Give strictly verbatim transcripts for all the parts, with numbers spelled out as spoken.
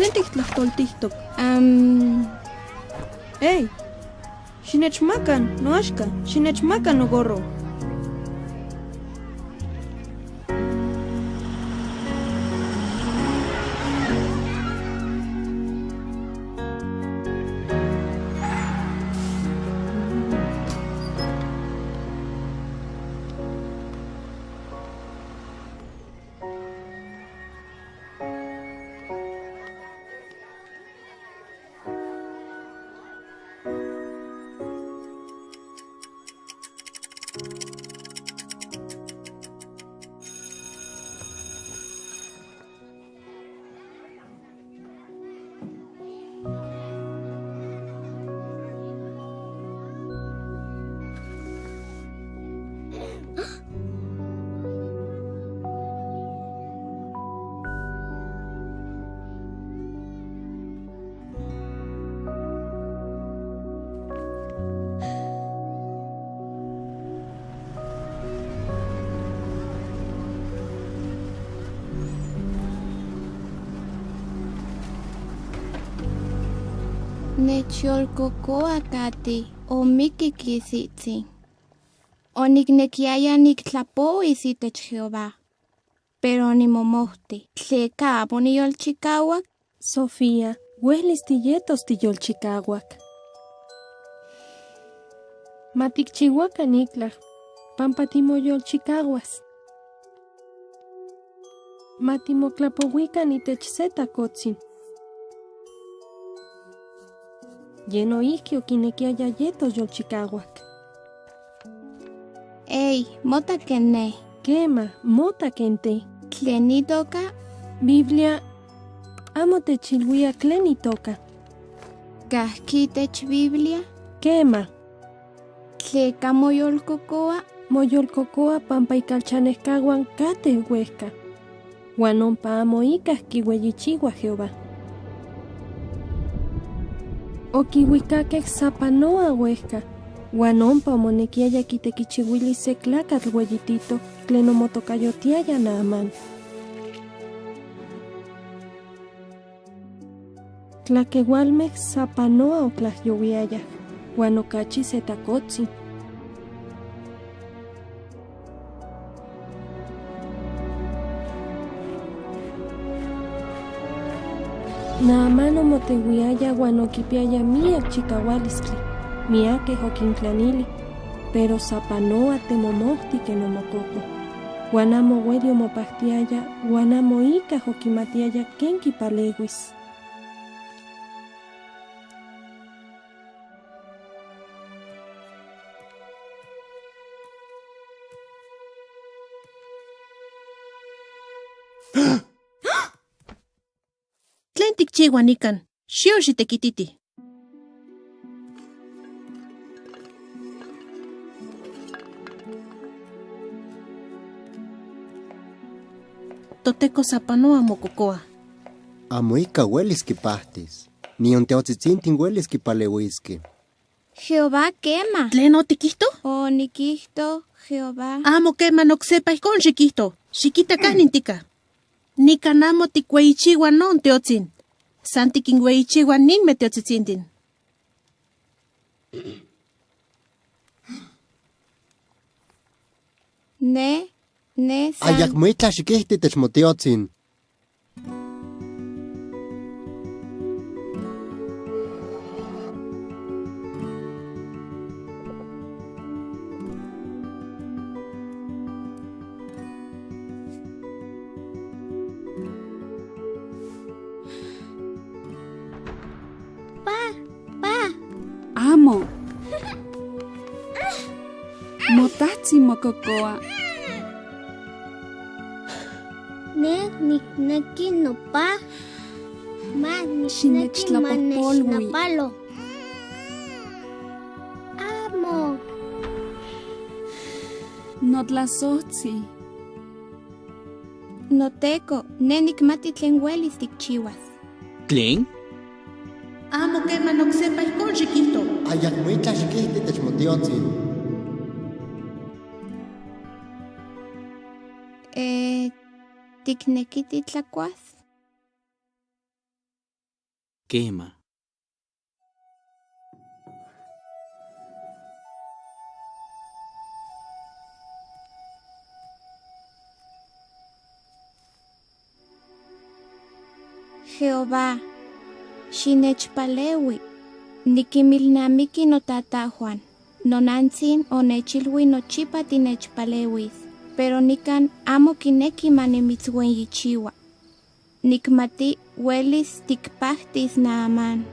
¿Tlen tiktlajtoltijtok? Am, ¡Ey! Xinechmaka noaxka, xinechmaka nogorro. Nechyolkokoa, Kati, omikki isitsintsin. Oniknekiaya niktlapouis itech Jehová, pero onimomojti. ¿Tleka amo niyolchikauak? Sofía, uelis tiyetos tiyolchikauak. Matikchiuakan itlaj, panpa timoyolchikauas. Matimotlapouikan itech se takotsin. Ye noijki okinekiaya yetos yolchikauak. Ei, mota ken ne. Kema, mota ken te. ¿Tlen itoka? Biblia amo techiluia tlen itoka. ¿Kajki itech Biblia? Kema. ¿Tleka moyolkokoa? Moyolkokoa panpa ikalchanejkauan katej uejka. Uan ompa amo ikaj kiueyichiua Jehová. Okiuikakej sapanoa uejka, uan ompa omonekiaya kitekichiuilis se tlakatl ueyititok tlen omotokayotiaya Naamán. Tlakeualmej sapanoa otlajyouiayaj, uan okachi se takotsin. Naamán omoteuiaya uan okipiaya miak chikaualistli. Miakej okintlanili, pero sapanoa temomojti ken omokoko. Uan amo ueli omopajtiaya, uan amo ikaj okimatiaya ken kipaleuis. ¿Tlen tikchiua nikan? Xio xitekititi. ToTeko sapanoa mokokoa. Amo ika uelis kipajtis, nion teotsitsintin uelis kipaleuiskej. Jehová, kema. ¿Tlen otikijto? Onikijto, Jehová. Amo keman oksepa ijkon xikijto. Xikita kanin tika. Nikan amo tikueyichiua non teotsin. San tikinueyichiua ninmej teotsitsintin. Ne, ne san. Ayakmo itlaj xikijto itech moteotsin. Pa, pa. Amo. Motajtsin mokokoa. Ne nikneki nopa. Ma nikneki xinechtlapojpolui. Manechnapalo. Amo. Notlasojtsi. NoTeko, ne nikmati tlen uelis tikchiuas. ¿Tlen? Amo keman oksepa ijkon xikijto. Ayakmo itlaj xikijto itech moteotsin. Eh, ¿tikneki titlakuas? Kema. Jehová, xinechpaleui, nikinmilnamiki notatajuan. Nonantsin onechilui nochipa tinechpaleuis, pero nikan amo kineki manimitsueyichiua. Nikmati uelis tikpajtis Naamán.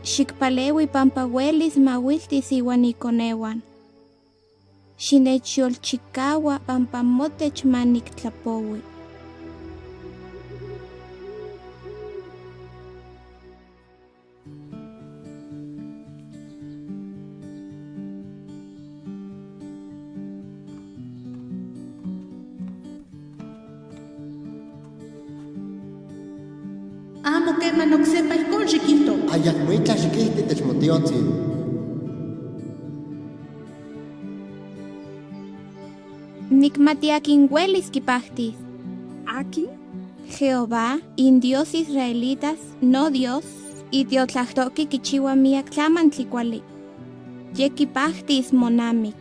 Xikpaleui pampa uelis mauiltis iuan ikoneuan. Xinechyolchikaua pampa motech maniktlapouis. Amo keman oksepa ijkon xikijto. Ayakmo itlaj xikijto itech motiotsin. Nikmati akin uelis kipajtis. ¿Akin? Jehová, iDios israelitas, noDios, itiotlajtoki kichiua miak tlamantli kuali. Ye kipajtis monamik.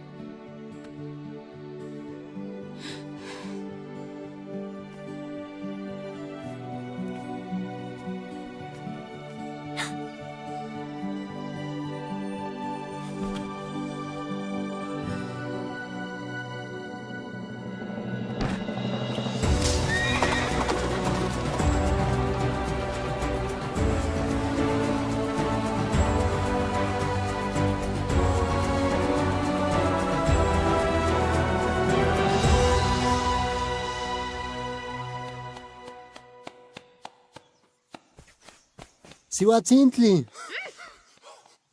Siuatsintli.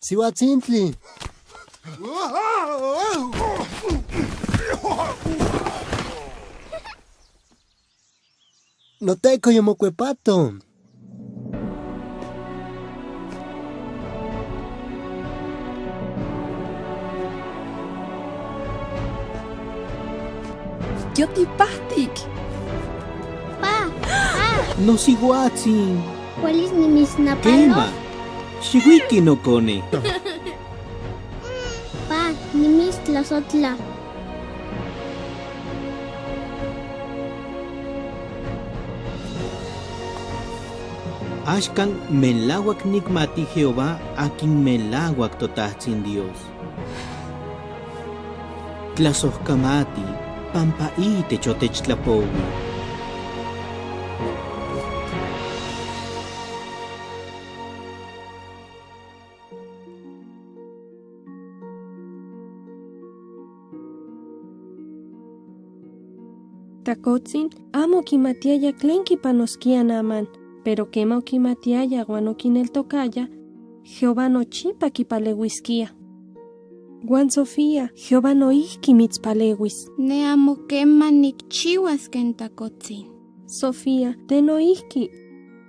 Siuatsintli. NoTeko yomokuepato. Yotipajtik. Pa, pa. Nosiuatsin. ¿Uelis nimitsnapalos? Kema, xiuiki nokone. Pa, nimitstlasojtla. Axkan melauak nikmati Jehová akin melauak toTajtsin Dios. Tlasojkamati panpa itech otechtlapoui. Takotsin amo okimatiaya tlen kipanoskia Naamán, pero kema okimatiaya uan okineltokaya, Jehová nochipa kipaleuiskia. Uan Sofía, Jehová noijki mitspaleuis. Ne amo keman nikchiuas ken takotsin. Sofía, te noijki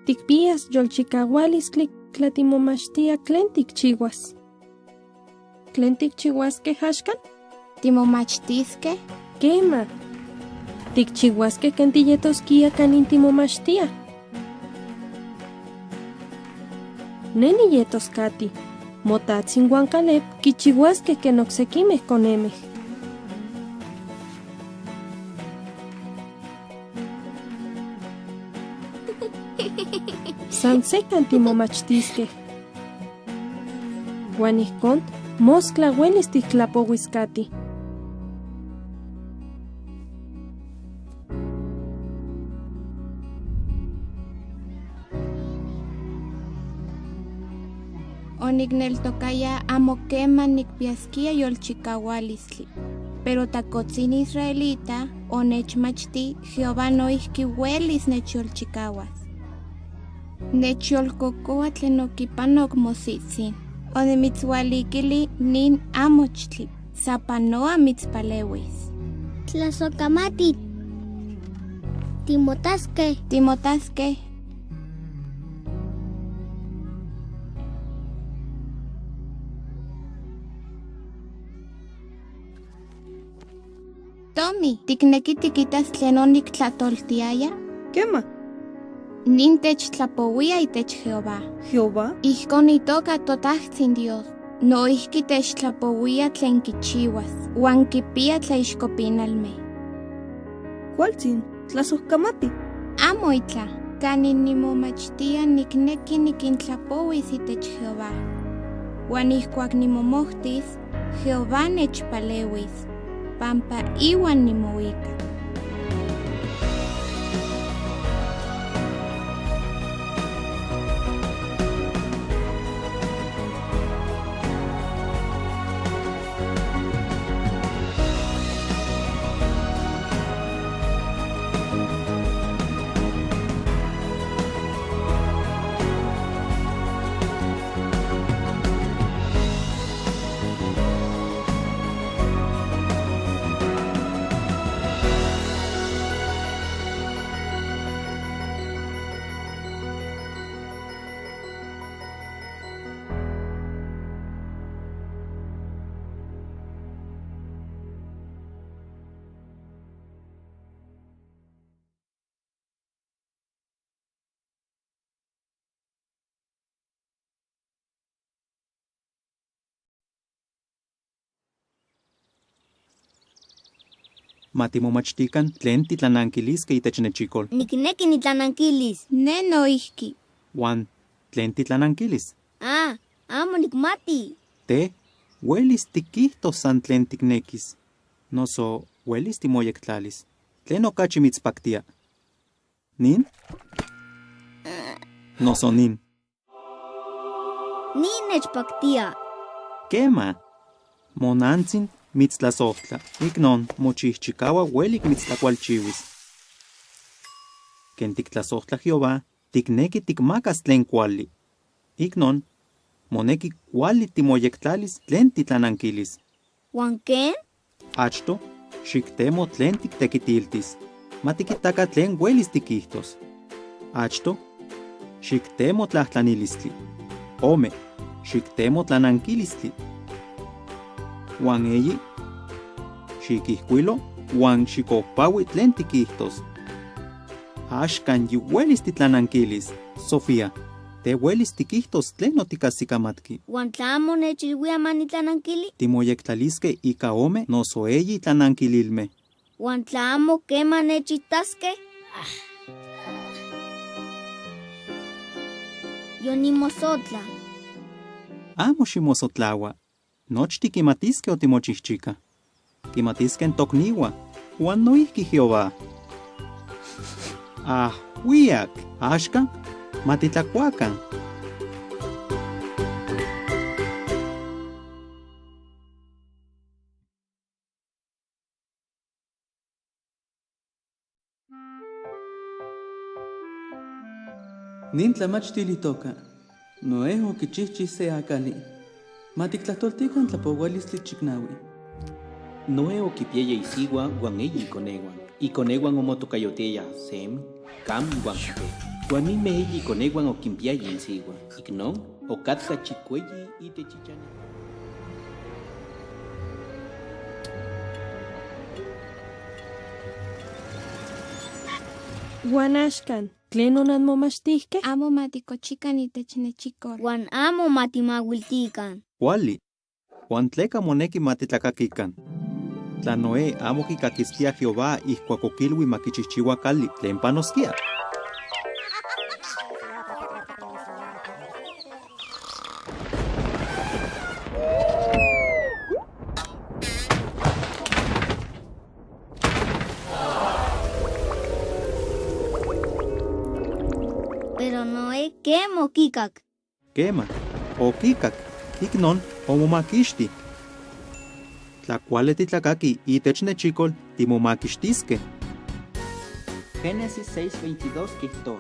tikpias yolchikaualistli tla timomachtia tlen tikchiuas. ¿Tlen tikchiuaskej axkan? ¿Timomachtiskej? Kema. Tikchiuaskej ken tiyetoskia kanin timomachtia. Ne niyetos Katy. Motatsin uan Caleb kichiuaskej ken oksekimej konemej. San sekan timomachtiskej. Uan ijkon, mostla uelis tiktlapouis Katy. Onikneltokaya amo keman nikpiaskia yolchikaualistli, pero takotsin israelita onechmachtij Jehová noijki uelis nechyolchikauas. Nechyolkokoa tlen okipanok mositsin. Onimitsualikili nin amochtli. Sapanoa mitspaleuis. Tlasojkamati. Timotaskej. Timotaskej. Tommy, ¿tikneki tikitas tlen oniktlajtoltiaya? Kema. Nin techtlapouia itech Jehová. Jehová? Ijkon itoka toTajtsin Dios. Noijki techtlapouia tlen kichiuas, uan kipia tlaixkopinalmej. Kualtsin, tlasojkamati. Amo itlaj. Kanin nimomachtia nikneki nikintlapouis itech Jehová. Uan ijkuak nimomojtis, Jehová nechpaleuis, pampa iuan nimouika. Matimomachtikan tlen titlanankiliskej itech nechikol. Nikneki nitlanankilis. Ne noijki. Uan, ¿tlen titlanankilis? Ah, amo nikmati. Te, uelis tikijtos san tlen tiknekis. Noso, uelis timoyektlalis. ¿Tlen okachi mitspaktia? ¿Nin? ¿Noso nin? Nin nechpaktia. Kema, monantsin mitstlasojtla, iknon mochijchikaua uelik mitstlakualchiuis. Ken tiktlasojtla Jehová, tikneki tikmakas tlen kuali. Iknon, moneki kuali timoyektlalis tlen titlanankilis. ¿Uan ken? Achto, xiktemo tlen tiktekitiltis. Matikitakan tlen uelis tikijtos. Achto, xiktemo tlajtlanilistli. Ome, xiktemo tlanankilistli. Uan eyi, xikijkuilo uan xikojpaui tlen tikijtos. Axkan yiuelis titlanankilis. Sofía, te uelis tikijtos tlen otikajsikamatki. ¿Uan tla amo nechiluia manitlanankili? Timoyektlaliskej ika ome noso eyi tlanankililmej. ¿Uan tla amo kema nechitaskej? Yonimosotla. Amo ximosotlaua. Nochtin kimatiskej otimochijchika. Kimatiskej n tokniuan, uan noijki Jehová. Ajuiak, axkan, matitlakuakan. Nin tlamachtil itoka Noé okichijchi se akali. Matiktlajtoltikan Tlapoualistli chiknaui. Noé okipiaya isiua uan eyi ikoneuan. Ikoneuan omotokayotiayaj Sem, Cam uan Jafet. Uan ninmej eyi ikoneuan okinpiaya insiua. Iknon, okatka chikueyi itech ichan. Uan axkan, ¿tlen onanmomachtijkej? Amo matikochikan itech nechikol. Uan amo matimauiltikan. Kuali. Uan tleka moneki matitlakakikan. Tla Noé amo kikakiskia Jehová ijkuak okilui makichijchiua kali, ¿tlen panoskia? Pero Noé kema okikak. Kema, okikak, iknon omomakixti. Tla kuali titlakaki itech nechikol, timomakixtiskej. Génesis seis veintidós kijtoa: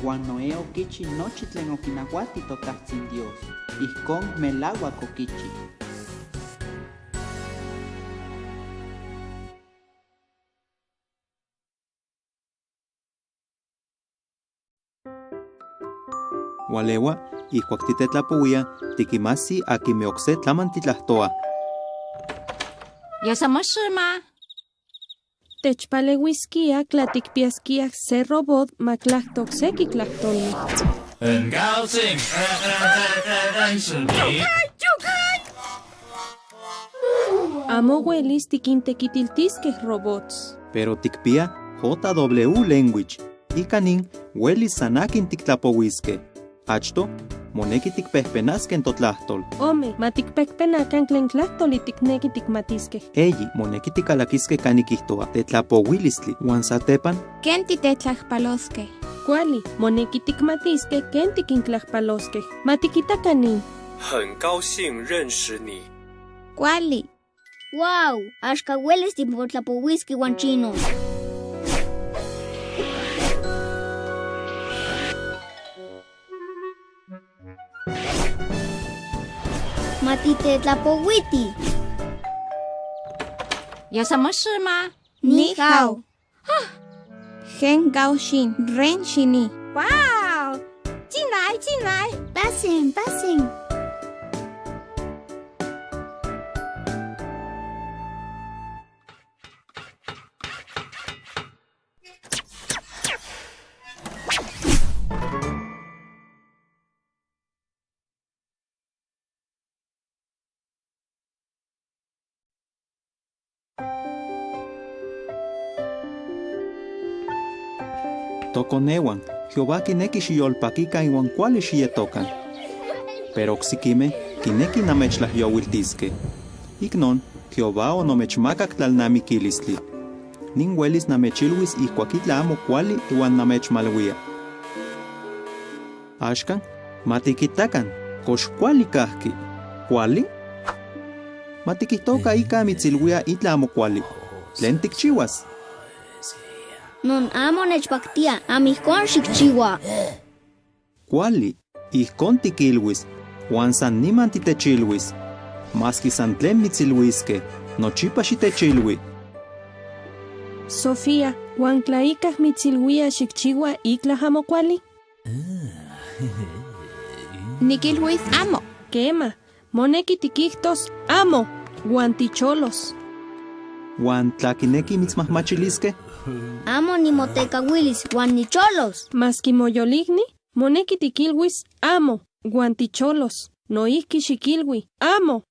Uan Noé okichi nochi tlen okinauati toTajtzin Dios, ijkon melauak okichi. Ualeua, ijkuak titetlapouia, tikinmajsi akinmej okse tlamantli tlajtoa. Yosamoshima. techpaleuiskia tla tikpiaskiaj se robot matlajto okseki tlajtolmej. Amo uelis tikintekitiltiskej robots. Pero tikpia J W Language. Ika nin uelis san akin tiktlapouiskej. Achto, moneki tikpejpenaskej n totlajtol. Ome, ma tikpejpenakan tlen tlajtoli tikneki tikmatiskej. Eyi, moneki tikalakiskej kanik kijtoa tetlapouilistli uan satepan. ¿Ken titetlajpaloskej? Kuali, moneki tikmatiskej ken tikintlajpaloskej. Ma tikitakan nin. 很高兴认识你。 Kuali. Wow, axka uelis timotlapouiskej iuan chino. Ma titetlapouitij. 有什么事吗？你好。 很高兴认识你。Wow! 进来，进来。 Pasen, pasen. Tokoneuan, Jehová kineki xiyolpakikan iuan kuali xiyetokan. Pero oksikimej kineki namechtlajyouiltiskej. Ik non, Jehová onomechmakak tlalnamikilistli. Nin uelis namechiluis ijkuak itlaj amo kuali iuan namechmaluia. Axkan, ma tikitakan, ¿kox kuali kajki? ¿Kuali? Ma tikijtokan ika mitsiluia itlaj amo kuali. ¿Tlen tikchiuas? Non amo nechpaktia, amo ijkon xikchiua. Kuali, ijkon tikiluis, uan san niman titechiluis. Maski san tlen mitsiluiskej, nochipa xitechilui. Sofía, ¿uan tla ikaj mitsiluia xikchiua itlaj amo kuali? Nikiluis amo. Kema, moneki tikijtos amo, uan ticholos. ¿Uan tla kineki mitsmajmachiliskej? Amo nimotekauilis uan nicholos. Maski moyolikni, moneki tikiluis amo, uan ticholos. Noijki xikilui amo.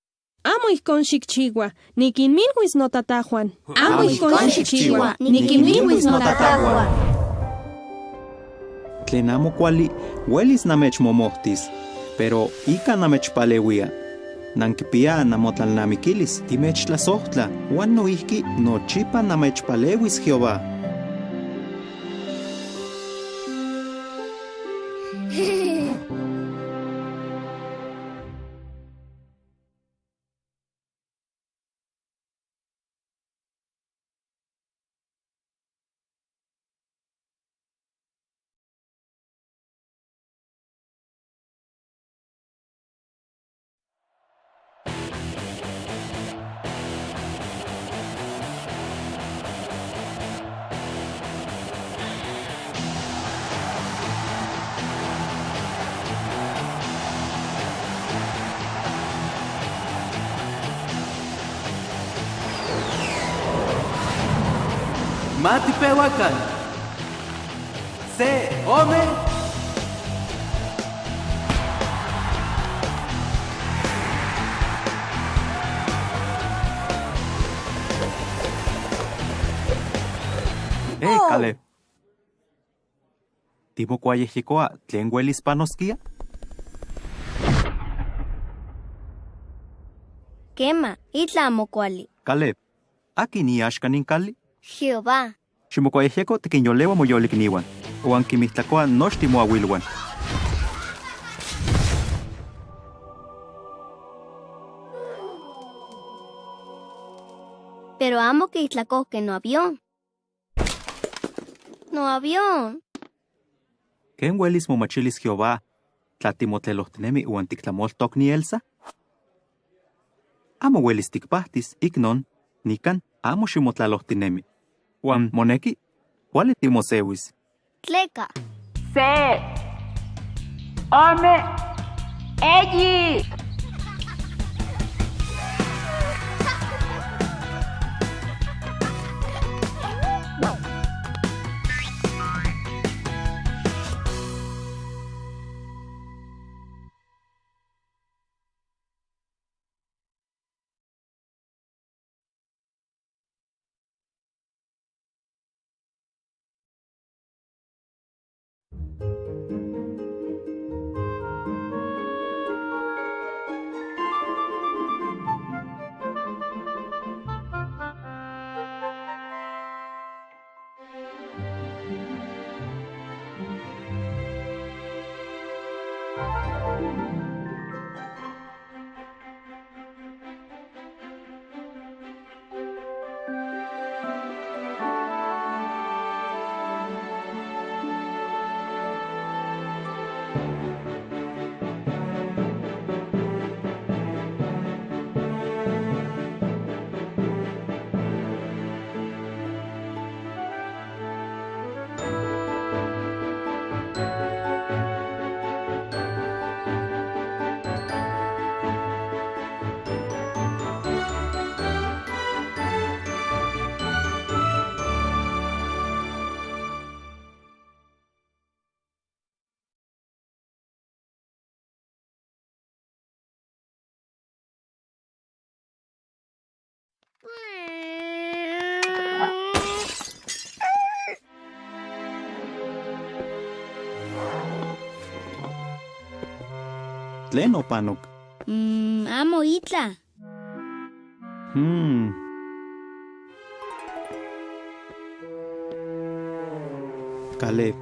Amo ijkon xikchiua, nikinmiluis notatajuan. Amo ijkon xikchiua, nikinmiluis notatajuan. Tlen amo kuali uelis namechmomojtis, pero ika namechpaleuia. Nankipiaj namotlalnamikilis, timechtlasojtla, uan noijki nochipa namechpaleuis Jehová. Ma tipeuakan. Se, ome. Eh, Caleb. ¿Timokuayejyekoa tlen uelis panoskia? Kema, itlaj amo kuali. Caleb, ¿akin iaxka nin kali? Jehová. Ximokuayejyeko tikinyoleua moyolikniuan, uan kinmijtlakoa nochtin moauiluan. Pero amo kijtlakojkej noavión. Noavión. ¿Ken uelis momachilis Jehová tla timotlelojtinemi uan tiktlamoltok, niElsa? Amo uelis tikpajtis, ik non, nikan amo ximotlalojtinemi. Uan moneki kuali timoseuis. ¿Tleka? Se, ome, eyi. ¿Tlen opanok? Mm, amo itlaj. Hmm. Caleb,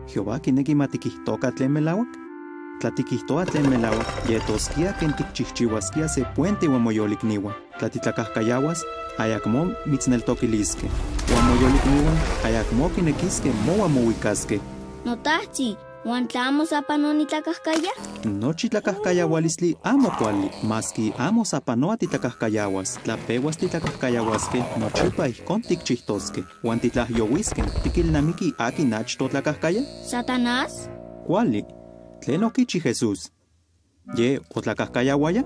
¿Jehová kineki matikijtokan tlen melauak? Tla tikijtoa tlen melauak, yetoskia ken tikchijchiuaskia se puente uan moyolikniuan. Tla titlakajkayauas, ayakmo mitsneltokiliskej. Uan moyolikniuan ayakmo kinekiskej mouan mouikaskej. Notajtsin, ¿uan tla amo sapanoa nitlakajkaya? Nochi tlakajkayaualistli amo kuali, maski amo sapanoa titlakajkayauas. Tla peuas titlakajkayauaskej, nochipa ijkon tikchijtoskej. Uan titlajyouiskej, ¿tikilnamiki akin achto otlakajkaya? Satanás. Kuali. ¿Tlen okichi Jesús? ¿Ye otlakajkayauaya?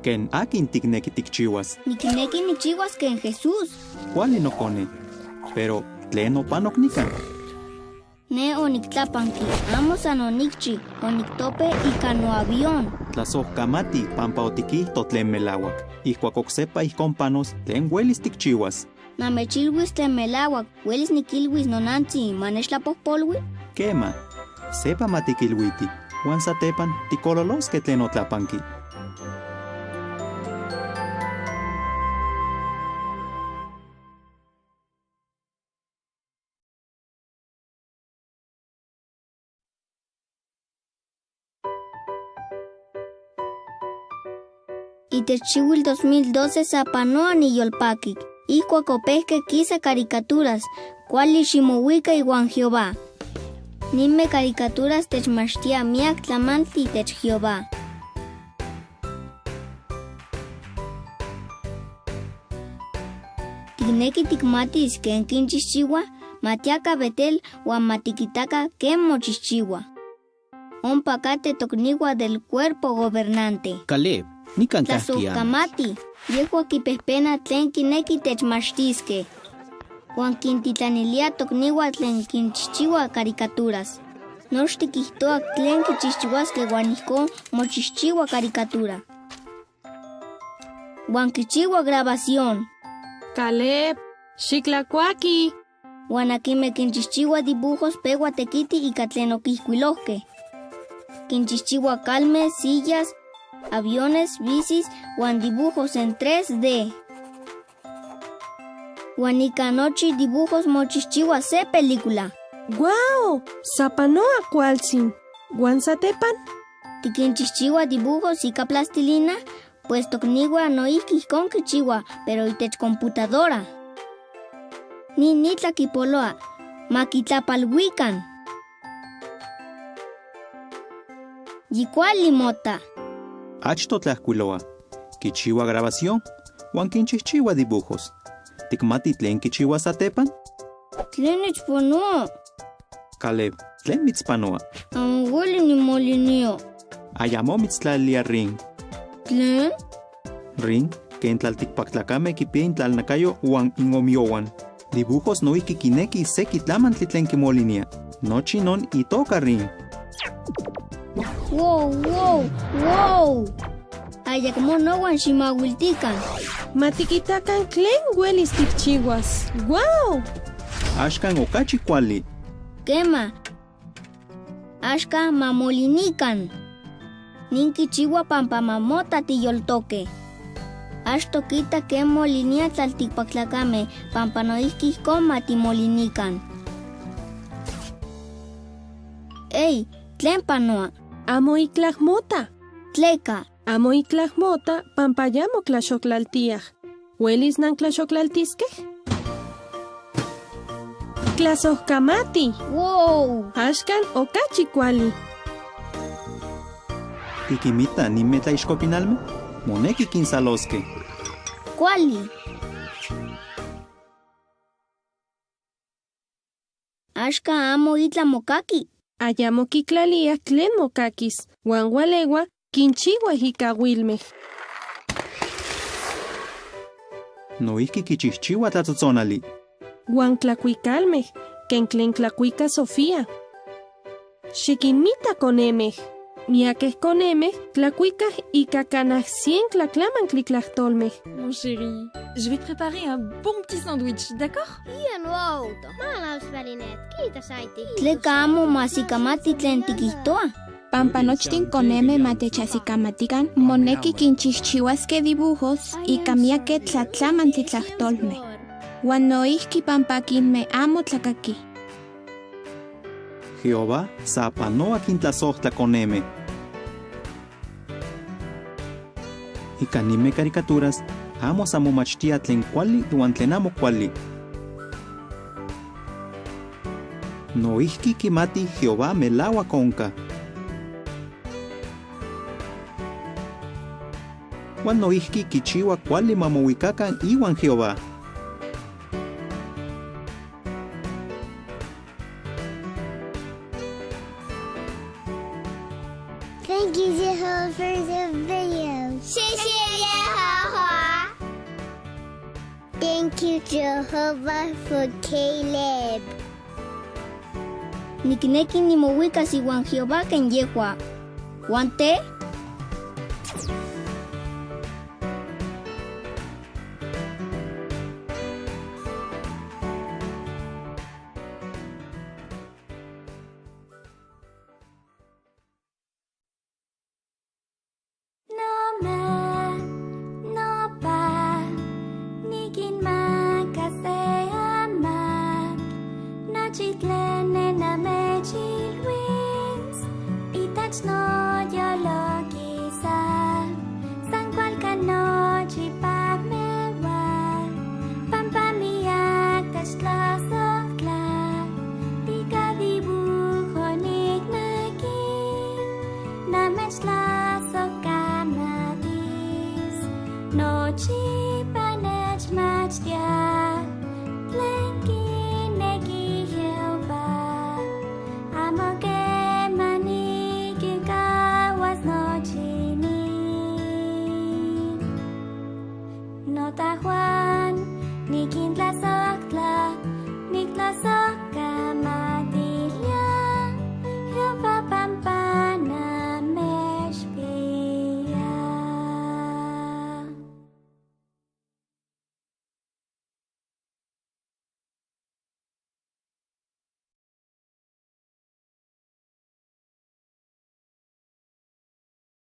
¿Ken akin tikneki tikchiuas? Nikneki nikchiuas ken Jesús. Kuali, nokone. Pero, ¿tlen opanok nikan? Ne oniktlapanki, amo san onikchi, oniktope ika noavión. Tlasojkamati panpa otikijto tlen melauak. Ijkuak oksepa ijkon panos, ¿tlen uelis tikchiuas? Namechilwis tlen melauak, ¿uelis nikilwis nonantsin manechtlapojpolui? Kema, sepa matikilwiti, uan satepan tikololoskej tlen otlapanki. Itech xiuitl dos mil doce sapanoa niyolpakik, ijkuak opejkej kisa caricaturas. Kuali ximouika iuan Jehová. Ninmej caricaturas techmachtiaj miak tlamantli itech Jehová. ¿Tikneki tikmatis ken kinchijchiua? Ma tiakan Betel uan ma tikitakaj ken mochijchiua. Ompa katej tokniuan del cuerpo gobernante. Caleb, nikan kajki amatl. Tlasojkamati, yejwaj kipejpenaj tlen kineki techmachtiskej. Uan kintitlaniliaj tokniuan tlen kinchijchiua caricaturas. Nochtin kijtoaj tlen kichijchiuaskej uan ijkon mochijchiua caricatura. Uan kichiua grabación. Caleb, xitlakuaki. Uan akinmej kinchijchiua dibujos pewa tekitij ika tlen okijkuilojkej. Kinchijchiua kalmej, sillas, aviones, bicis uan dibujos en tres D. Uan ika nochi dibujos mochijchiua se película. ¡Guau! Sapanoa kualtsin. ¿Uan satepan? Tikinchijchiua dibujos ika plastilina, pues tokniuan noijki ijkon kichiuaj, pero itech computadora. Nin itlaj kipoloa, ma kitlapaluikan. Yi kuali mota. Achto tlajkuiloa, kichiua grabación, uan kinchijchiua dibujos. ¿Tikmati tlen kichiua satepan? ¿Tlen nechpanoa? Caleb, ¿tlen mitspanoa? Amo ueli nimolinio. Ayamo mitstlalia ring. ¿Tlen? Ring, ken tlaltikpaktlakamej kipiaj intlalnakayo uan inmomiojuan. Dibujos noijki kineki seki tlamantli tlen kimolinia. Nochi non itoka ring. ¡Wow, wow, wow! Ayakmo nouan ximauiltikan. Ma tikitakan tlen uelis tikchiuas. ¡Guau! Axkan okachi kuali. Kema. Axkan ma molinikan. Nin kichiua pampa ma mota tiyoltokej. Achto kita ken moliniaj tlaltikpaktlakamej pampa noijki ijkon ma timolinikan. Ey, ¿tlen panoa? Amo itlaj mota. ¿Tleka? Amo itlaj mota pampa ya motlaxoklaltiaj. ¿Uelis nantlaxoklaltiskej? ¡Tlasojkamati! ¡Wow! Axkan okachi kuali. ¿Tikinmita ninmej tlaixkopinalmej? Moneki kinsaloskej. Kuali. Axkan amo itlaj mokaki. Ayamo kitlaliaj tlen mokakis, uan ualeua kinchiua ika uilmej. Noijki kichijchiua tlatsotsonali. Uan tlakuikalmej, ken tlen tlakuika Sofía. Xikinmita konemej. Miakej konemej tlakuikaj ika kanaj cien tlatlamantli tlajtolmej. Mon chéri, je vais préparer un bon petit sandwich, d'accord? Ian Waldo, ma lausparinetki tasaiti. ¿Tleka amo ma sikamati tlen tikijtoa? Pampa nochtin konemej matechajsikamatikan, moneki kinchijchiuaskej dibujos ika miakej tlatlamantli tlajtolmej. Uan noijki pampa akinmej amo tlakakij. Jehová sapanoa kintlasojtla konemej. Ika ninmej caricaturas amo san momachtiaj tlen kuali iuan tlen amo kuali. Noijki kimati Jehová melauak onka. Uan noijki kichiua kuali ma mouikakan iuan Jehová. Thank you, Jehovah, for the video. 谢谢耶和华。Thank you, Jehovah, for Caleb. Nikneki nimouikas iuan Jehová ken yejua. ¿Uan te? Noma, nopa, nikinmaka se amatl, nochi tlen ne namechiluis, itach noyolo kisa, san kualkan nochipa meua, pampa miak techtlasojtla, ika dibujo nikneki namechtlasojkamatis, nochipa nechmachtia.